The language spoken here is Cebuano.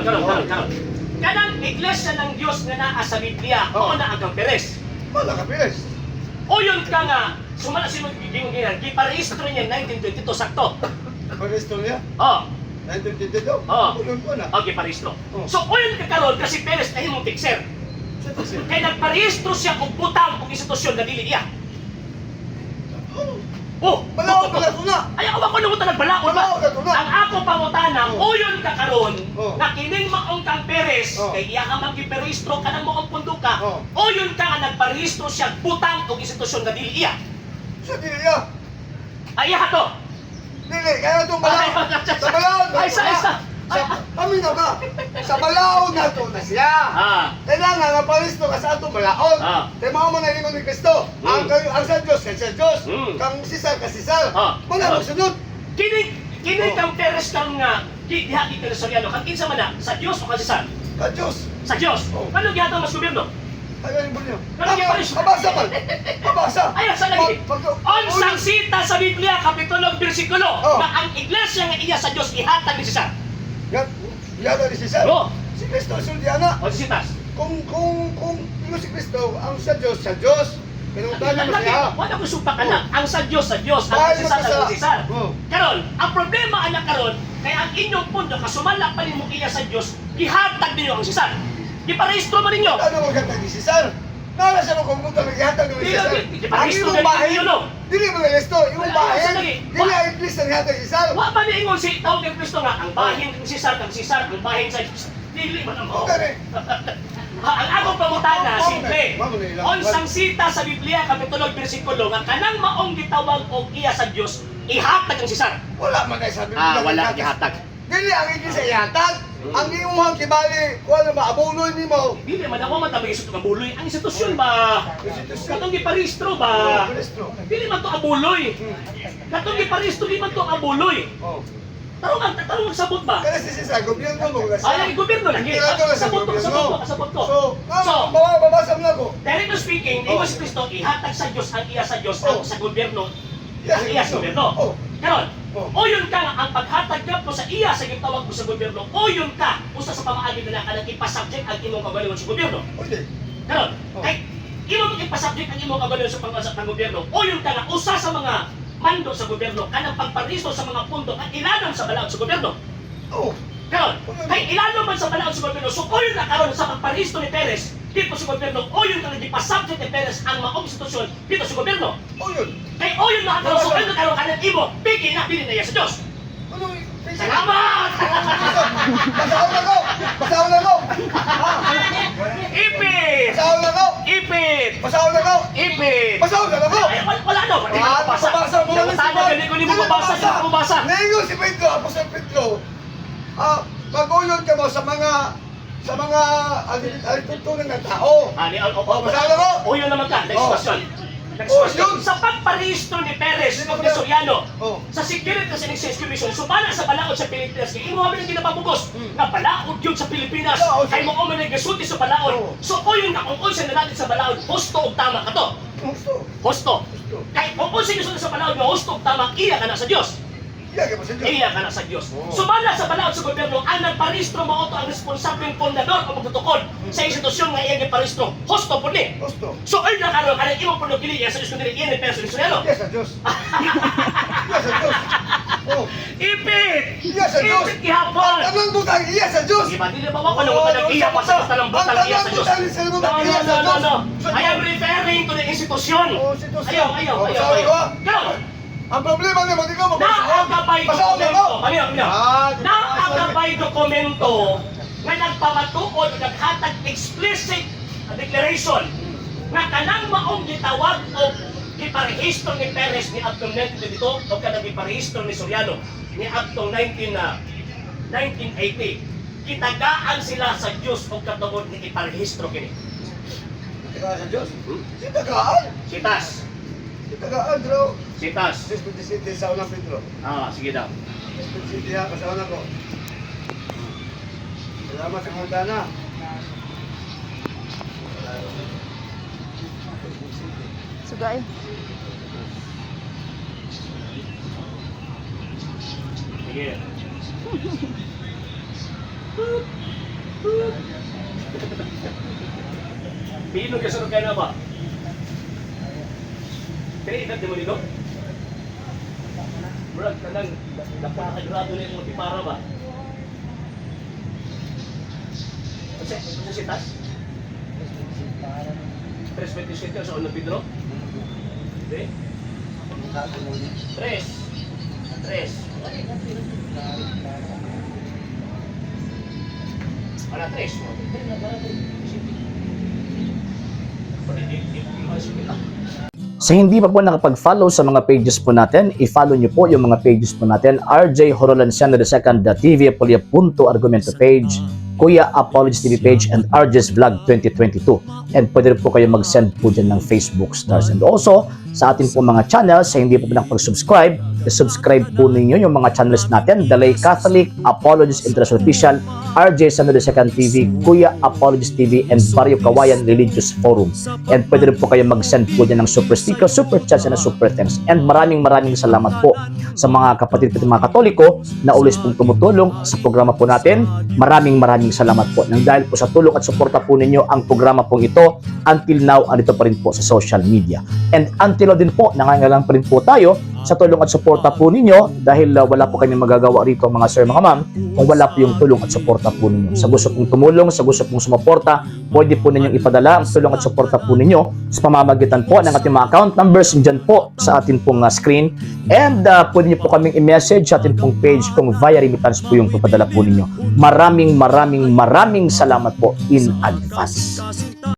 Karon, karon, karon. Kanang iglesia ng Dios nga naa sa Biblia, Oh. oh, na ang Perez. Wala ka, Perez. Uyon ka nga, sumala si Gingon giparehistro niya 1922, sakto. Parehistro niya. Oh, 1922. Oo. Uyon ko na. Oh, giparehistro. Oh. So, uyon ka karon kasi Perez ay imong fixer. Sa taxi. Kay nagparehistro siya og butang og institusyon nga dili iya. Oh, Balaod pala ko na. Ay, awa ko nung talag balaod ba? Balaod na to na. Ang ako pangutana, uyon ka karon Oh. na kining maong kang Perez, Oh. kay iya ka magiparehistro kanang maong pundo ka, Oh. uyon ka nga nagparehistro siya butang og institusyon nga dili iya. Sa dili niya. Ay, iya to. Dili, kaya itong balaod. Sa balaod na Ay, to sa na. isa. Sa, paminaw ka. Sa balaod na to na siya. Kailangan nga paristo ka sa atong balaod. Kaya mao man ang ingon ni Kristo. Ang sa Diyos kay sa Diyos. Kang Cesar ka Cesar. Wala magsunod. Kini kini Oh. kang Perez kang nga di diha kay Soriano kang kinsa man na sa Dios o kang Cesar? Ka Diyos. Sa Dios. Oh. Ano gihatag mas gobyerno? Ay, ano ba niyo? Ano yung paristo? Pabasa pa. Pabasa. Ay, sa lagi. Unsang sita sa Biblia kapitulo bersikulo Oh. na ang iglesia nga iya sa Dios ihatag ni Cesar. Yata ni Cesar. Oh. Si Kristo sulti ana. O sitas. Kung ingon si Kristo ang sa Diyos sa Diyos. Pero tayo mo Lagi, siya. wala ko supa ka na. Ang sa Dios sa Dios, ang Bahal kay Cesar mo sa- ang Cesar. Oh. Karon, ang problema ana karon kay ang inyong pundo kasumala pa nimo iya sa Dios, gihatag ninyo ang Cesar. Giparehistro man ninyo. Ano mo gatag ni Cesar? Nara siya mo kung buta naghatag ni Dili, Cesar. dili, dili, Ang parehistro imong na bahin, ninyo, no? dili mo na listo, imong Wala, bahin, sa lagi. dili ang iglesia naghatag ni Cesar. Wa pa niingon si tawag kay Kristo nga ang bahin kang Cesar kang Cesar, ang bahin sa Diyos. Dili man ang mao. Okay. Ha, ang akong pangutana, Mao na, simple. mao na ilang- Unsang sita sa Biblia kapitulo bersikulo nga kanang maong gitawag og iya sa Dios, ihatag ang Cesar. Wala man ay sabi. Ah, wala gihatag. Dili ang iglesia ihatag. Ang imong kibali, kuan na maabunoy nimo. Dili man ako matabay sa abuloy. Ang institusyon ba? Institusyon. Katong giparehistro ba? Oh, parehistro. Dili man to abuloy. Katong giparehistro di man to abuloy. Oh. Tarong ang tarong ang sabot ba? Kada si Cesar, gobyerno mo na siya. Ay, ang gobyerno lagi. Emperador na sa Sabot ko, gobyerno. sabot ko, sabot ko. So, So, babasa mo na ako. Directly speaking, Oh. ingon si Kristo, ihatag sa Dios ang iya sa Dios, ang Oh. sa gobyerno, Iya ang sa iya sa gobyerno. Oh. Karon, Oh. uyon ka nga ang paghatag mo sa iya sa gitawag mo sa gobyerno, uyon ka usa sa pamaagi nila kanang ipasubject ang imong kagalingon sa gobyerno. Pwede. Karon, Oh. kay imo mong ipasubject ang imong kagalingon sa pangbansa ng gobyerno, uyon ka nga usa sa mga mando sa gobyerno kanang pagparisto sa mga pundo at ilalom sa balaod sa gobyerno. Oh. Karon, kay ilalom man sa balaod sa gobyerno, so uyon na karon sa pagparisto ni Perez dito sa gobyerno, uyon ka nga gipasubject ni Perez ang maong institusyon dito sa gobyerno. Oh, yun. Kay uyon na karon, so uyon na karon kanang imo, pigi na dili na iya sa Dios. Ano? Salamat! Basahon ako! Basahon ako! Ha? Ipit! Basahon ako! Ipit! Basahon ako! Ipit! Basahon ako! Ay, wala, wala no, hindi Ah, ka mabasa. mabasa mo lang si Nangutana, gani ko nimo mabasa, hindi ko mabasa. Ningon si Pedro, Apostol Pedro. Ah, mag-uyon ka mo sa mga alituntunan ng tao. Ah, ni, oh, Oh, basahon ako! Uyon naman ka, next Oh. question. Next Oh, question. yun. Sa pagparehistro ni Perez Sino o ni ba? Soriano, Oh. sa Securities and Exchange Commission, subana sa balaod sa Pilipinas, kay imo man ang ginapabugos, nga balaod yun sa Pilipinas, Balaod. kay mo man ang gasulti sa balaod. Oh. So uyon ka kung unsa na natin sa balaod, husto og tama ka to. Gusto. Husto. Husto. Kay kung unsa gisulti sa balaod nga husto og tama, iya ka na sa Dios. Iya ka ba sa Diyos? Iya ka na sa Dios. Oh. Sumala sa balaod sa gobyerno, ang nagparehistro mao to ang responsableng pundador o magtutukod sa institusyon nga iyang giparehistro. Husto pud ni. Gusto. So ay na karon kanang imong puno dili iya sa Dios kundi iya ni Perez Soriano. Iya sa Diyos. Iya sa Diyos. Oh. Ipit! Iya sa Diyos. Ipit gihapon! Ang tanang butang iya sa Diyos. Di ba? Dili ba ako nang utang iya pa sa tanang butang Ang iya sa Diyos? tanang butang No, no, iya sa no, no, Diyos. no. Sa I am referring to the institusyon. Oh, institusyon. Ayaw, ayaw, Oh, ayaw, sorry ayaw. ko. Karon, Ang problema nimo, di ko mabasa. naagabay Basahon dokumento. ako. Paminaw, paminaw. Ah, di ba? Naagabay dokumento nga nagpamatuod o naghatag explicit declaration nga kanang maong gitawag o giparehistro ni Perez ni Adtong 1922 o kanang giparehistro ni Soriano ni Adtong 19 na 1980, kitagaan sila sa Dios og katungod ni iparehistro kini. Tagaan sa Diyos. Sitagaan. Sitas. Sitagaan, bro. Sitas. 6:27 sa unang Pedro. Ah, sige daw. 6:27 ha, kasama ko. Salamat sa Montana. Sugay. Sige. Pino ka sa kaya na ba? Kaya edad di mo nito? Murag ka lang, dapat nakagrado na yung tipara ba? Kasi si Tas? 3.27 sa unang Pedro? Hindi? Tres. Tres. Wala tres. Sa hindi pa po nakapag-follow sa mga pages po natin, i-follow nyo po yung mga pages po natin. RJ Horolanciano II, The TV Apolia Punto Argumento page, Kuya Apologies TV page, and RJ's Vlog 2022. And pwede rin po kayo mag-send po dyan ng Facebook stars. And also, sa atin po mga channels, sa hindi po po nakapag-subscribe, i-subscribe po ninyo yung mga channels natin, Dalay Catholic, Apologies International Official, RJ Sano II TV, Kuya Apologies TV, and Barrio Kawayan Religious Forum. And pwede rin po kayo mag-send po dyan ng super sticker, super chats, and super thanks. And maraming maraming salamat po sa mga kapatid po mga Katoliko na always pong tumutulong sa programa po natin. Maraming maraming salamat po. Nang dahil po sa tulong at suporta po ninyo ang programa pong ito, until now, andito pa rin po sa social media. And until now din po, nangangailangan pa rin po tayo sa tulong at suporta po ninyo dahil wala po kami magagawa rito, mga sir, mga ma'am, kung wala po yung tulong at suporta po ninyo. Sa gusto pong tumulong, sa gusto pong sumuporta, pwede po ninyong ipadala ang tulong at suporta po ninyo sa pamamagitan po ng ating mga account numbers dyan po sa ating pong screen. And pwede niyo po kaming i-message sa ating pong page kung via remittance po yung papadala po ninyo. Maraming maraming maraming salamat po in advance.